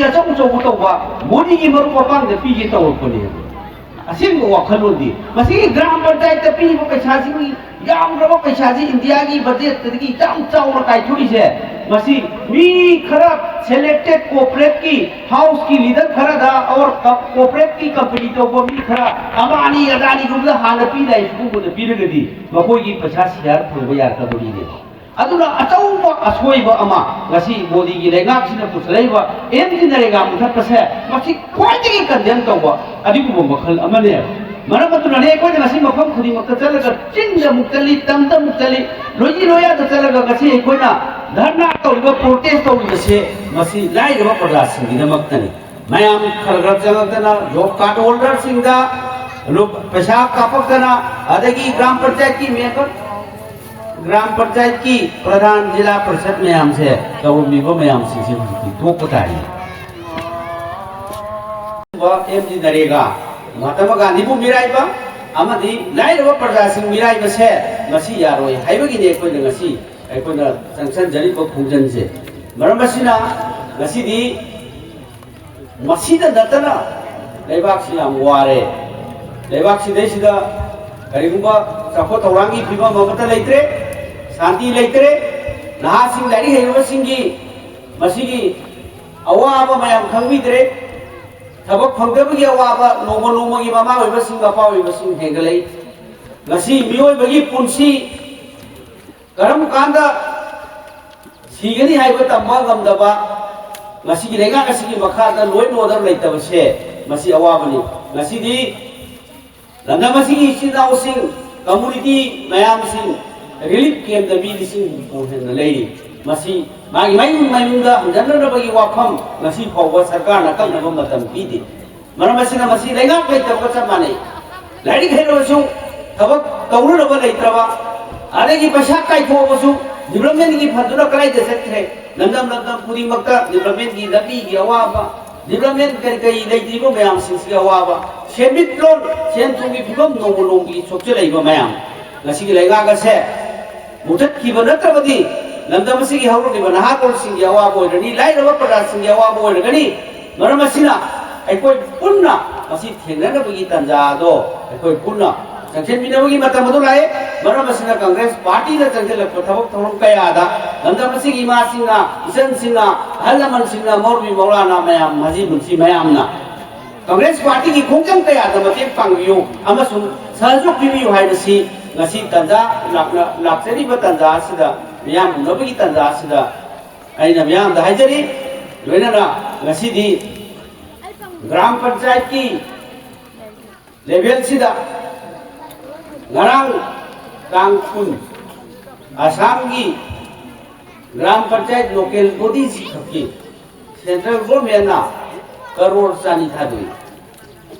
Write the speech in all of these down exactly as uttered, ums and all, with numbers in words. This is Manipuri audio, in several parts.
ꯑꯆꯧ ꯑꯆꯧꯕ ꯇꯧꯕ, ꯃꯣꯗꯤꯒꯤ ꯃꯔꯨꯞ ꯃꯄꯥꯡꯗ ꯄꯤꯒꯦ ꯇꯧꯔꯛꯄꯅꯦ꯫ ꯑꯁꯦꯡꯕ ꯋꯥꯈꯜꯂꯣꯟꯗꯤ ꯃꯁꯤꯒꯤ ꯒ꯭ꯔꯥꯝ ꯄꯟꯆꯥꯌꯠꯇ ꯄꯤꯔꯤꯕ ꯄꯩꯁꯥꯁꯤꯒꯤ ꯌꯥꯝꯈ꯭ꯔꯕ ꯄꯩꯁꯥꯁꯤ ꯏꯟꯗꯤꯌꯥꯒꯤ ꯕꯖꯦꯠꯇꯒꯤ ꯌꯥꯝ ꯆꯥꯎꯅ ꯀꯥꯏꯊꯣꯛꯏꯁꯦ꯫ ꯃꯁꯤ ꯃꯤ ꯈꯔ, ꯁꯦꯂꯦꯛꯇꯦꯠ ꯀꯣꯔꯄꯣꯔꯦꯠꯀꯤ ꯍꯥꯎꯁꯀꯤ ꯂꯤꯗꯔ ꯈꯔꯗ ꯑꯣꯔ ꯀꯣꯔꯄꯣꯔꯦꯠꯀꯤ ꯀꯝꯄꯅꯤ ꯇꯧꯕ ꯃꯤ ꯈꯔ ꯑꯃ ꯑꯅꯤ ꯑꯗꯥꯅꯤꯒꯨꯝꯕꯗ ꯍꯥꯟꯅ ꯄꯤꯗꯥꯏ, ꯁꯤꯒꯨꯝꯕꯗ ꯄꯤꯔꯒꯗꯤ ꯃꯈꯣꯏꯒꯤ ꯄꯩꯁꯥ ꯁꯤꯌꯥꯔ ꯐꯪꯕ ꯌꯥꯔꯛꯀꯗꯧꯔꯤꯅꯦꯕ꯫ ꯑꯗꯨꯅ ꯑꯆꯧꯕ ꯑꯁꯣꯏꯕ ꯑꯃ ꯉꯁꯤ ꯃꯣꯗꯤꯒꯤ ꯂꯩꯉꯥꯛꯁꯤꯅ ꯄꯨꯁꯜꯂꯛꯏꯕ ꯑꯦꯝ ꯖꯤ ꯅꯔꯦꯒꯥ ꯃꯨꯊꯠꯄꯁꯦ, ꯃꯁꯤ ꯈ꯭ꯋꯥꯏꯗꯒꯤ ꯀꯟꯗꯦꯝ ꯇꯧꯕ ꯑꯗꯨꯒꯨꯝꯕ ꯃꯈꯜ ꯑꯃꯅꯦꯕ꯫ ꯃꯔꯝ ꯑꯗꯨꯅꯅꯦ ꯑꯩꯈꯣꯏꯅ ꯉꯁꯤ ꯃꯐꯝ ꯈꯨꯗꯤꯡꯃꯛꯇ ꯆꯠꯂꯒ, ꯆꯤꯡꯗ ꯑꯃꯨꯛ ꯆꯠꯂꯤ, ꯇꯝꯗ ꯑꯃꯨꯛ ꯆꯠꯂꯤ, ꯂꯣꯏꯖꯤ ꯂꯣꯏꯌꯥꯗ ꯆꯠꯂꯒ ꯉꯁꯤ ꯑꯩꯈꯣꯏꯅ ꯙꯔꯅꯥ ꯇꯧꯔꯤꯕ, ꯄ꯭ꯔꯣꯇꯦꯁ ꯇꯧꯔꯤꯕꯁꯦ, ꯃꯁꯤ ꯂꯥꯏꯔꯕ ꯄ꯭ꯔꯖꯥꯁꯤꯡꯒꯤꯗꯃꯛꯇꯅꯤ꯫ ꯃꯌꯥꯝ ꯈꯔ ꯈꯔ ꯆꯪꯉꯛꯇꯅ ꯖꯣꯕ ꯀꯥꯔꯗ ꯍꯣꯜꯗꯔꯁꯤꯡꯗ ꯂꯨꯞ-, ꯄꯩꯁꯥ ꯀꯥꯞꯄꯛꯇꯅ, ꯑꯗꯒꯤ ꯒ꯭ꯔꯥꯝ ꯄꯟꯆꯥꯌꯠꯀꯤ ꯃꯦꯝꯕꯔ, ꯒ꯭ꯔꯥꯝ ꯄꯟꯆꯥꯌꯠꯀꯤ ꯄ꯭ꯔꯙꯥꯟ, ꯖꯤꯂꯥ ꯄꯔꯤꯁꯠ ꯃꯌꯥꯝꯁꯦ, ꯇꯧꯔꯝꯃꯤꯕ ꯃꯌꯥꯝꯁꯤꯡꯁꯦ ꯍꯧꯖꯤꯛꯇꯤ ꯇꯣꯛꯄ ꯇꯥꯔꯤ꯫ ꯑꯦꯝ ꯖꯤ ꯅꯔꯦꯒꯥ, ꯃꯍꯥꯇꯃꯥ ꯒꯥꯟꯙꯤꯕꯨ ꯃꯤꯔꯥꯏꯕ ꯑꯃꯗꯤ ꯂꯥꯏꯔꯕ ꯄ꯭ꯔꯖꯥꯁꯤꯡ ꯃꯤꯔꯥꯏꯕꯁꯦ ꯃꯁꯤ ꯌꯥꯔꯣꯏ ꯍꯥꯏꯕꯒꯤꯅꯤ ꯑꯩꯈꯣꯏꯅ ꯉꯁꯤ, ꯑꯩꯈꯣꯏꯅ ꯆꯪꯁꯤꯟꯖꯔꯤꯕ ꯈꯣꯡꯖꯪꯁꯦ꯫ ꯃꯔꯝ ꯑꯁꯤꯅ ꯉꯁꯤꯗꯤ ꯃꯁꯤꯗ ꯅꯠꯇꯅ ꯂꯩꯕꯥꯛꯁꯤ ꯌꯥꯝ ꯋꯥꯔꯦ꯫ ꯂꯩꯕꯥꯛꯁꯤꯗꯩꯁꯤꯗ ꯀꯔꯤꯒꯨꯝꯕ ꯆꯥꯎꯈꯠ ꯊꯧꯔꯥꯡꯒꯤ ꯐꯤꯕꯝ ꯑꯃꯠꯇ ꯂꯩꯇ꯭ꯔꯦ, ꯁꯥꯟꯇꯤ ꯂꯩꯇ꯭ꯔꯦ, ꯅꯍꯥꯁꯤꯡ, ꯂꯥꯏꯔꯤꯛ ꯍꯩꯔꯕꯁꯤꯡꯒꯤ ꯃꯁꯤꯒꯤ ꯑꯋꯥꯕ ꯃꯌꯥꯝ ꯈꯪꯕꯤꯗ꯭ꯔꯦ꯫ ꯊꯕꯛ ꯐꯪꯗꯕꯒꯤ ꯑꯋꯥꯕ ꯅꯣꯡꯃ ꯅꯣꯡꯃꯒꯤ ꯃꯃꯥ ꯑꯣꯏꯕꯁꯤꯡ, ꯃꯄꯥ ꯑꯣꯏꯕꯁꯤꯡ ꯍꯦꯟꯒꯠꯂꯛꯏ꯫ ꯉꯁꯤ ꯃꯤꯑꯣꯏꯕꯒꯤ ꯄꯨꯟꯁꯤ ꯀꯔꯝ ꯀꯥꯟꯗ ꯁꯤꯒꯅꯤ ꯍꯥꯏꯕ ꯇꯝꯕ ꯉꯝꯗꯕ, ꯉꯁꯤꯒꯤ ꯂꯩꯉꯥꯛ ꯑꯁꯤꯒꯤ ꯃꯈꯥꯗ ꯂꯣꯏ ꯑꯣꯔꯗꯔ ꯂꯩꯇꯕꯁꯦ, ꯃꯁꯤ ꯑꯋꯥꯕꯅꯤ꯫ ꯉꯁꯤꯗꯤ ꯂꯝꯗꯝ ꯑꯁꯤꯒꯤ ꯏꯆꯤꯜ ꯏꯅꯥꯎꯁꯤꯡ, ꯀꯝꯃꯨꯅꯤꯇꯤ ꯃꯌꯥꯝꯁꯤꯡ ꯔꯤꯂꯤꯐ ꯀꯦꯝꯞꯇ ꯃꯤ ꯂꯤꯁꯤꯡ ꯍꯨꯝꯐꯨ ꯍꯦꯟꯅ ꯂꯩꯔꯤ꯫ ꯃꯁꯤ ꯃꯥꯒꯤ ꯃꯌꯨꯝ ꯃꯌꯨꯝꯗ ꯍꯟꯖꯟꯅꯅꯕꯒꯤ ꯋꯥꯐꯝ ꯉꯁꯤ ꯐꯥꯎꯕ ꯁꯔꯀꯥꯔꯅ ꯑꯀꯛꯅꯕ ꯃꯇꯝ ꯄꯤꯗꯦ꯫ ꯃꯔꯝ ꯑꯁꯤꯅ ꯃꯁꯤ ꯂꯩꯉꯥꯛ ꯂꯩꯇꯕꯒ ꯆꯞ ꯃꯥꯟꯅꯩ꯫ ꯂꯥꯏꯔꯤꯛ ꯍꯩꯔꯕꯁꯨ ꯊꯕꯛ ꯇꯧꯅꯅꯕ ꯂꯩꯇ꯭ꯔꯕ, ꯑꯗꯒꯤ ꯄꯩꯁꯥ ꯀꯥꯏꯊꯣꯛꯑꯕꯁꯨ ꯗꯤꯕ꯭ꯂꯞꯃꯦꯟꯒꯤ ꯐꯟꯗꯨꯅ ꯀꯗꯥꯏꯗ ꯆꯠꯈ꯭ꯔꯦ? ꯂꯝꯗꯝ ꯂꯝꯗꯝ ꯈꯨꯗꯤꯡꯃꯛꯇ ꯗꯤꯕ꯭ꯂꯞꯃꯦꯟꯒꯤ ꯂꯝꯕꯤꯒꯤ ꯑꯋꯥꯕ, ꯗꯤꯕ꯭ꯂꯞꯃꯦꯟ ꯀꯔꯤ ꯀꯔꯤ ꯂꯩꯇ꯭ꯔꯤꯕ ꯃꯌꯥꯝꯁꯤꯡꯁꯤꯒꯤ ꯑꯋꯥꯕ, ꯁꯦꯟꯃꯤꯠꯂꯣꯟ, ꯁꯦꯟ ꯊꯨꯝꯒꯤ ꯐꯤꯕꯝ ꯅꯣꯡꯃ ꯅꯣꯡꯃꯒꯤ ꯁꯣꯛꯆꯜꯂꯛꯏꯕ ꯃꯌꯥꯝ, ꯉꯁꯤꯒꯤ ꯂꯩꯉꯥꯛ ꯑꯁꯦ ꯃꯨꯊꯠꯈꯤꯕ ꯅꯠꯇ꯭ꯔꯕꯗꯤ ꯂꯝꯗꯝ ꯑꯁꯤꯒꯤ ꯍꯧꯔꯛꯂꯤꯕ ꯅꯍꯥꯔꯣꯜꯁꯤꯡꯒꯤ ꯑꯋꯥꯕ ꯑꯣꯏꯔꯒꯅꯤ, ꯂꯥꯏꯔꯕ ꯄ꯭ꯔꯖꯥꯁꯤꯡꯒꯤ ꯑꯋꯥꯕ ꯑꯣꯏꯔꯒꯅꯤ꯫ ꯃꯔꯝ ꯑꯁꯤꯅ ꯑꯩꯈꯣꯏ ꯄꯨꯟꯅ ꯃꯁꯤ ꯊꯦꯡꯅꯅꯕꯒꯤ ꯇꯥꯟꯖꯥ ꯑꯗꯣ ꯑꯩꯈꯣꯏ ꯄꯨꯟꯅ ꯆꯪꯁꯤꯟꯃꯤꯟꯅꯕꯒꯤ ꯃꯇꯝ ꯑꯗꯨ ꯂꯥꯛꯑꯦ꯫ ꯃꯔꯝ ꯑꯁꯤꯅ ꯀꯪꯒ꯭ꯔꯦꯁ ꯄꯥꯔꯇꯤꯅ ꯆꯪꯁꯤꯜꯂꯛꯄ ꯊꯕꯛ ꯊꯧꯔꯝ ꯀꯌꯥꯗ ꯂꯝꯗꯝ ꯑꯁꯤꯒꯤ ꯏꯃꯥꯁꯤꯡꯅ, ꯏꯆꯟꯁꯤꯡꯅ, ꯑꯍꯜ ꯂꯃꯟꯁꯤꯡꯅ, ꯃꯧꯔꯨꯕꯤ ꯃꯧꯔꯥꯅ, ꯃꯌꯥꯝ ꯃꯁꯤ ꯃꯌꯥꯝꯅ ꯀꯪꯒ꯭ꯔꯦꯁ ꯄꯥꯔꯇꯤꯒꯤ ꯈꯣꯡꯖꯪ ꯀꯌꯥꯗ ꯃꯇꯦꯡ ꯄꯥꯡꯕꯤꯌꯨ ꯑꯃꯁꯨꯡ ꯁꯍꯖꯣꯛ ꯄꯤꯕꯤꯌꯨ ꯍꯥꯏꯕꯁꯤ ꯉꯁꯤ ꯇꯥꯟꯖꯥ ꯂꯥꯛꯅ-, ꯂꯥꯛꯆꯔꯤꯕ ꯇꯥꯟꯖꯥ ꯑꯁꯤꯗ ꯃꯤꯌꯥꯝ ꯎꯅꯕꯒꯤ ꯇꯥꯟꯖꯥ ꯑꯁꯤꯗ ꯑꯩꯅ ꯃꯤꯌꯥꯝꯗ ꯍꯥꯏꯖꯔꯤ꯫ ꯂꯣꯏꯅꯅ ꯉꯁꯤꯗꯤ ꯒ꯭ꯔꯥꯝ ꯄꯟꯆꯥꯌꯠꯀꯤ ꯂꯦꯚꯦꯜꯁꯤꯗ ꯉꯔꯥꯡ ꯇꯥꯡ ꯀꯨꯟ ꯑꯁꯥꯝꯒꯤ ꯒ꯭ꯔꯥꯝ ꯄꯟꯆꯥꯌꯠ ꯂꯣꯀꯦꯜ ꯕꯣꯗꯤꯁꯤ ꯈꯛꯀꯤ ꯁꯦꯟꯇ꯭ꯔꯦꯜ ꯒꯣꯔꯃꯦꯟꯅ ꯀꯔꯣꯔ ꯆꯅꯤ ꯊꯥꯗꯣꯛꯏ꯫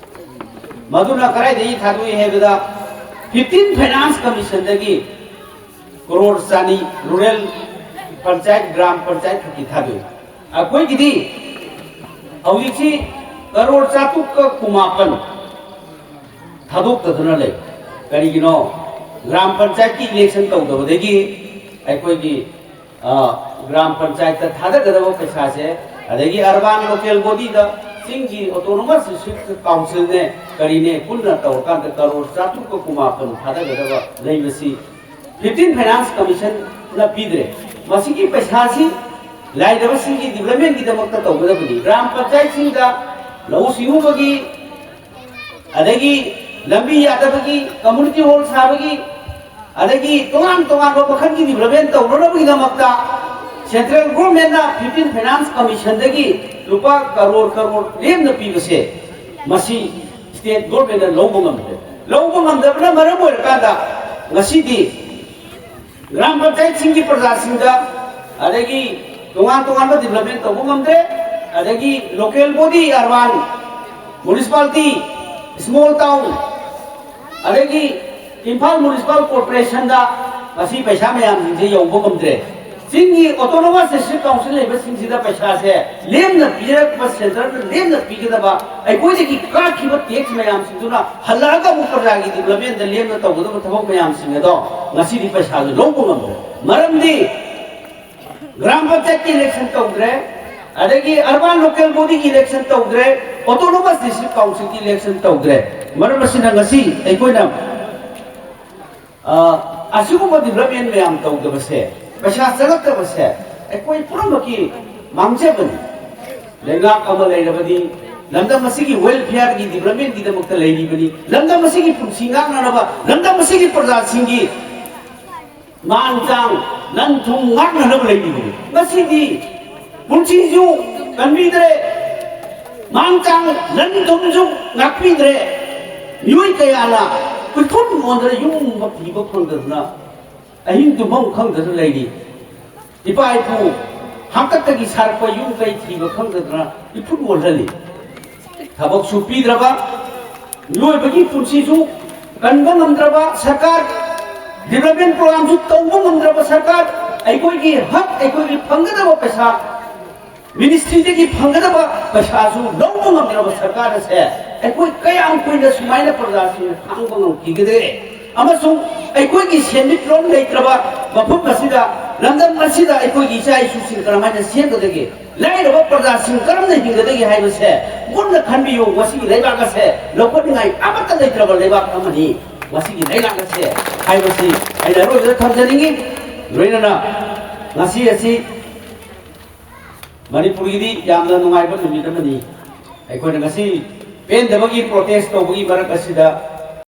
ꯃꯗꯨꯅ ꯀꯗꯥꯏꯗꯒꯤ ꯊꯥꯗꯣꯛꯏ ꯍꯥꯏꯕꯗ, ꯐꯤꯐꯇꯤꯟ ꯐꯥꯏꯅꯥꯟꯁ ꯀꯃꯤꯁꯟꯗꯒꯤ ꯀꯔꯣꯔ ꯆꯅꯤ ꯔꯨꯔꯦꯜ ꯄꯟꯆꯥꯌꯠ, ꯒ꯭ꯔꯥꯝ ꯄꯟꯆꯥꯌꯠ ꯈꯛꯀꯤ ꯊꯥꯗꯣꯛꯏ꯫ ꯑꯩꯈꯣꯏꯒꯤꯗꯤ ꯍꯧꯖꯤꯛꯁꯤ ꯀꯔꯣꯔ ꯆꯥꯇ꯭ꯔꯨꯛꯀ ꯀꯨꯟꯃꯥꯄꯟ ꯊꯥꯗꯣꯛꯇꯗꯨꯅ ꯂꯩ꯫ ꯀꯔꯤꯒꯤꯅꯣ? ꯒ꯭ꯔꯥꯝ ꯄꯟꯆꯥꯌꯠꯀꯤ ꯏꯂꯦꯛꯁꯟ ꯇꯧꯗꯕꯗꯒꯤ ꯑꯩꯈꯣꯏꯒꯤ, ꯑ, ꯒ꯭ꯔꯥꯝ ꯄꯟꯆꯥꯌꯠꯇ ꯊꯥꯗꯒꯗꯕ ꯄꯩꯁꯥꯁꯦ, ꯑꯗꯒꯤ ꯑꯔꯕꯥꯟ ꯂꯣꯀꯦꯜ ꯕꯣꯗꯤꯗ, ꯆꯤꯡꯒꯤ ꯑꯣꯇꯣꯅꯣꯃꯁ ꯗꯤꯁꯇ꯭ꯔꯤꯛ ꯀꯥꯎꯟꯁꯤꯜꯅꯦ ꯀꯔꯤꯅꯦ ꯄꯨꯟꯅ ꯇꯧꯔꯀꯥꯟꯗ ꯀꯔꯣꯔ ꯆꯥꯇ꯭ꯔꯨꯛꯀ ꯀꯨꯟꯃꯥꯄꯟ ꯊꯥꯗꯒꯗꯕ ꯂꯩꯕꯁꯤ ꯐꯤꯐꯇꯤꯟ ꯐꯥꯏꯅꯥꯟꯁ ꯀꯃꯤꯁꯟꯅ ꯄꯤꯗ꯭ꯔꯦ꯫ ꯃꯁꯤꯒꯤ ꯄꯩꯁꯥꯁꯤ ꯂꯥꯏꯔꯕꯁꯤꯡꯒꯤ ꯗꯤꯕ꯭ꯂꯞꯃꯦꯟꯒꯤꯗꯃꯛꯇ ꯇꯧꯒꯗꯕꯅꯤ꯫ ꯒ꯭ꯔꯥꯝ ꯄꯟꯆꯥꯌꯠꯁꯤꯡꯗ ꯂꯧꯎ ꯁꯤꯡꯎꯕꯒꯤ, ꯑꯗꯒꯤ ꯂꯝꯕꯤ ꯌꯥꯗꯕꯒꯤ, ꯀꯝꯃ꯭ꯌꯨꯅꯤꯇꯤ ꯍꯣꯜ ꯁꯥꯕꯒꯤ, ꯑꯗꯒꯤ ꯇꯣꯉꯥꯟ ꯇꯣꯉꯥꯟꯕ ꯃꯈꯜꯒꯤ ꯗꯤꯕ꯭ꯂꯞꯃꯦꯟ ꯇꯧꯅꯅꯕꯒꯤꯗꯃꯛꯇ ꯁꯦꯟꯇ꯭ꯔꯦꯜ ꯒꯣꯔꯃꯦꯟꯅ ꯐꯤꯐꯇꯤꯟ ꯐꯥꯏꯅꯥꯟꯁ ꯀꯃꯤꯁꯟꯗꯒꯤ ꯂꯨꯄꯥ ꯀꯔꯣꯔ ꯀꯔꯣꯔ ꯂꯦꯝꯅ ꯄꯤꯕꯁꯦ, ꯃꯁꯤ ꯁ꯭ꯇꯦꯠ ꯒꯣꯔꯃꯦꯟꯅ ꯂꯧꯕ ꯉꯝꯗ꯭ꯔꯦ꯫ ꯂꯧꯕ ꯉꯝꯗꯕꯅ ꯃꯔꯝ ꯑꯣꯏꯔꯀꯥꯟꯗ ꯉꯁꯤꯗꯤ ꯒ꯭ꯔꯥꯝ ꯄꯟꯆꯥꯌꯠꯁꯤꯡꯒꯤ ꯄ꯭ꯔꯖꯥꯁꯤꯡꯗ, ꯑꯗꯒꯤ ꯇꯣꯉꯥꯟ ꯇꯣꯉꯥꯟꯕ ꯗꯤꯕ꯭ꯂꯞꯃꯦꯟ ꯇꯧꯕ ꯉꯝꯗ꯭ꯔꯦ, ꯑꯗꯒꯤ local body, urban municipality, small town, ꯑꯗꯒꯤ ꯏꯝꯐꯥꯜ ꯃ꯭ꯌꯨꯅꯤꯁꯤꯄꯥꯜ ꯀꯣꯔꯄꯣꯔꯦꯁꯟꯗ ꯃꯁꯤ ꯄꯩꯁꯥ ꯃꯌꯥꯝꯁꯤꯡꯁꯦ ꯌꯧꯕ ꯉꯝꯗ꯭ꯔꯦ꯫ ꯆꯤꯡꯒꯤ ꯑꯣꯇꯣꯅꯣꯃꯁ ꯗꯤꯁꯇ꯭ꯔꯤꯛ ꯀꯥꯎꯟꯁꯤꯜ ꯂꯩꯕꯁꯤꯡꯁꯤꯗ ꯄꯩꯁꯥꯁꯦ ꯂꯦꯝꯅ ꯄꯤꯔꯛꯄ, ꯁꯦꯟꯇꯔꯅ ꯂꯦꯝꯅ ꯄꯤꯒꯗꯕ, ꯑꯩꯈꯣꯏꯗꯒꯤ ꯀꯥꯈꯤꯕ ꯇꯦꯛꯁ ꯃꯌꯥꯝꯁꯤꯡꯗꯨꯅ ꯍꯜꯂꯛꯑꯒ ꯑꯃꯨꯛ ꯄ꯭ꯔꯖꯥꯒꯤ ꯗꯤꯕ꯭ꯂꯞꯃꯦꯟꯗ ꯂꯦꯝꯅ ꯇꯧꯒꯗꯕ ꯊꯕꯛ ꯃꯌꯥꯝꯁꯤꯡ ꯑꯗꯣ ꯉꯁꯤꯗꯤ ꯄꯩꯁꯥꯁꯨ ꯂꯧꯕ ꯉꯝꯗ꯭ꯔꯦ꯫ ꯃꯔꯝꯗꯤ ꯒ꯭ꯔꯥꯝ ꯄꯟꯆꯥꯌꯠꯀꯤ ꯏꯂꯦꯛꯁꯟ ꯇꯧꯗ꯭ꯔꯦ, ꯑꯗꯒꯤ ꯑꯔꯕꯥꯟ ꯂꯣꯀꯦꯜ ꯕꯣꯗꯤꯒꯤ ꯏꯂꯦꯛꯁꯟ ꯇꯧꯗ꯭ꯔꯦ, ꯑꯣꯇꯣꯅꯣꯃꯁ ꯗꯤꯁꯇ꯭ꯔꯤꯛ ꯀꯥꯎꯟꯁꯤꯜꯒꯤ ꯏꯂꯦꯛꯁꯟ ꯇꯧꯗ꯭ꯔꯦ꯫ ꯃꯔꯝ ꯑꯁꯤꯅ ꯉꯁꯤ ꯑꯩꯈꯣꯏꯅ, ꯑ, ꯑꯁꯤꯒꯨꯝꯕ ꯗꯤꯕ꯭ꯂꯞꯃꯦꯟ ꯃꯌꯥꯝ ꯇꯧꯗꯕꯁꯦ, ꯄꯩꯁꯥ ꯆꯪꯂꯛꯇꯕꯁꯦ ꯑꯩꯈꯣꯏ ꯄꯨꯝꯅꯃꯛꯀꯤ ꯃꯥꯡꯖꯕꯅꯤ꯫ ꯂꯩꯉꯥꯛ ꯑꯃ ꯂꯩꯔꯕꯗꯤ ꯂꯝꯗꯝ ꯑꯁꯤꯒꯤ ꯋꯦꯜꯐꯤꯌꯔꯒꯤ ꯗꯤꯕ꯭ꯂꯞꯃꯦꯟꯒꯤꯗꯃꯛꯇ ꯂꯩꯔꯤꯕꯅꯤ꯫ ꯂꯝꯗꯝ ꯑꯁꯤꯒꯤ ꯄꯨꯟꯁꯤ ꯉꯥꯛꯅꯅꯕ, ꯂꯝꯗꯝ ꯑꯁꯤꯒꯤ ꯄ꯭ꯔꯖꯥꯁꯤꯡꯒꯤ ꯃꯥꯟ ꯆꯥꯡ ꯂꯟ ꯊꯨꯝ ꯉꯥꯛꯅꯅꯕ ꯂꯩꯔꯤꯕꯅꯤ꯫ ꯉꯁꯤꯗꯤ ꯄꯨꯟꯁꯤꯁꯨ ꯀꯟꯕꯤꯗ꯭ꯔꯦ, ꯃꯥꯟ ꯆꯥꯡ ꯂꯟ ꯊꯨꯝꯁꯨ ꯉꯥꯛꯄꯤꯗ꯭ꯔꯦ꯫ ꯃꯤꯑꯣꯏ ꯀꯌꯥꯅ ꯀꯣꯏꯊꯣꯟ ꯑꯣꯟꯗꯅ ꯌꯨꯝ ꯑꯃ ꯊꯤꯕ ꯐꯪꯗꯗꯅ ꯑꯍꯤꯡ ꯇꯨꯝꯐꯝ ꯈꯪꯗꯅ ꯂꯩꯔꯤ꯫ ꯏꯄꯥ ꯏꯄꯨ ꯍꯥꯛꯇꯛꯇꯒꯤ ꯁꯥꯔꯛꯄ ꯌꯨꯝ ꯀꯩ ꯊꯤꯕ ꯈꯪꯗꯗꯅ ꯏꯐꯨꯠ ꯑꯣꯜꯍꯜꯂꯤ꯫ ꯊꯕꯛꯁꯨ ꯄꯤꯗ꯭ꯔꯕ, ꯃꯤꯑꯣꯏꯕꯒꯤ ꯄꯨꯟꯁꯤꯁꯨ ꯀꯟꯕ ꯉꯝꯗ꯭ꯔꯕ ꯁꯔꯀꯥꯔ, ꯗꯤꯕ꯭ꯂꯞꯃꯦꯟ ꯄ꯭ꯔꯣꯒ꯭ꯔꯥꯝꯁꯨ ꯇꯧꯕ ꯉꯝꯗ꯭ꯔꯕ ꯁꯔꯀꯥꯔ, ꯑꯩꯈꯣꯏꯒꯤ ꯍꯛ, ꯑꯩꯈꯣꯏꯒꯤ ꯐꯪꯒꯗꯕ ꯄꯩꯁꯥ, ꯃꯤꯅꯤꯁꯇ꯭ꯔꯤꯗꯒꯤ ꯐꯪꯒꯗꯕ ꯄꯩꯁꯥꯁꯨ ꯂꯧꯕ ꯉꯝꯗ꯭ꯔꯕ ꯁꯔꯀꯥꯔ ꯑꯁꯦ ꯑꯩꯈꯣꯏ ꯀꯌꯥꯝ ꯀꯨꯏꯅ ꯁꯨꯃꯥꯏꯅ ꯄ꯭ꯔꯖꯥꯁꯤꯡꯅ ꯈꯥꯡꯕ ꯉꯝꯈꯤꯒꯗꯒꯦ? ꯑꯃꯁꯨꯡ ꯑꯩꯈꯣꯏꯒꯤ ꯁꯦꯟꯃꯤꯠꯂꯣꯟ ꯂꯩꯇ꯭ꯔꯕ ꯃꯐꯝ ꯑꯁꯤꯗ, ꯂꯝꯗꯝ ꯑꯁꯤꯗ ꯑꯩꯈꯣꯏꯒꯤ ꯏꯆꯥ ꯏꯁꯨꯁꯤꯡ ꯀꯔꯝꯍꯥꯏꯅ ꯁꯦꯝꯒꯗꯒꯦ? ꯂꯥꯏꯔꯕ ꯄ꯭ꯔꯖꯥꯁꯤꯡ ꯀꯔꯝꯅ ꯍꯤꯡꯒꯗꯒꯦ ꯍꯥꯏꯕꯁꯦ ꯃꯨꯟꯅ ꯈꯟꯕꯤꯌꯨ꯫ ꯃꯁꯤꯒꯤ ꯂꯩꯕꯥꯛ ꯑꯁꯦ ꯂꯧꯈꯠꯅꯤꯡꯉꯥꯏ ꯑꯃꯠꯇ ꯂꯩꯇ꯭ꯔꯕ ꯂꯩꯕꯥꯛ ꯑꯃꯅꯤ꯫ ꯃꯁꯤꯒꯤ ꯂꯩꯉꯥꯛ ꯑꯁꯦ ꯍꯥꯏꯕꯁꯤ ꯑꯩꯅ ꯑꯔꯣꯏꯕꯗ ꯊꯝꯖꯅꯤꯡꯏ꯫ ꯂꯣꯏꯅꯅ ꯉꯁꯤ ꯑꯁꯤ ꯃꯅꯤꯄꯨꯔꯒꯤꯗꯤ ꯌꯥꯝꯅ ꯅꯨꯡꯉꯥꯏꯕ ꯅꯨꯃꯤꯠ ꯑꯃꯅꯤ꯫ ꯑꯩꯈꯣꯏꯅ ꯉꯁꯤ ꯄꯦꯟꯗꯕꯒꯤ ꯄ꯭ꯔꯣꯇꯦꯁ ꯇꯧꯕꯒꯤ ꯃꯔꯛ ꯑꯁꯤꯗ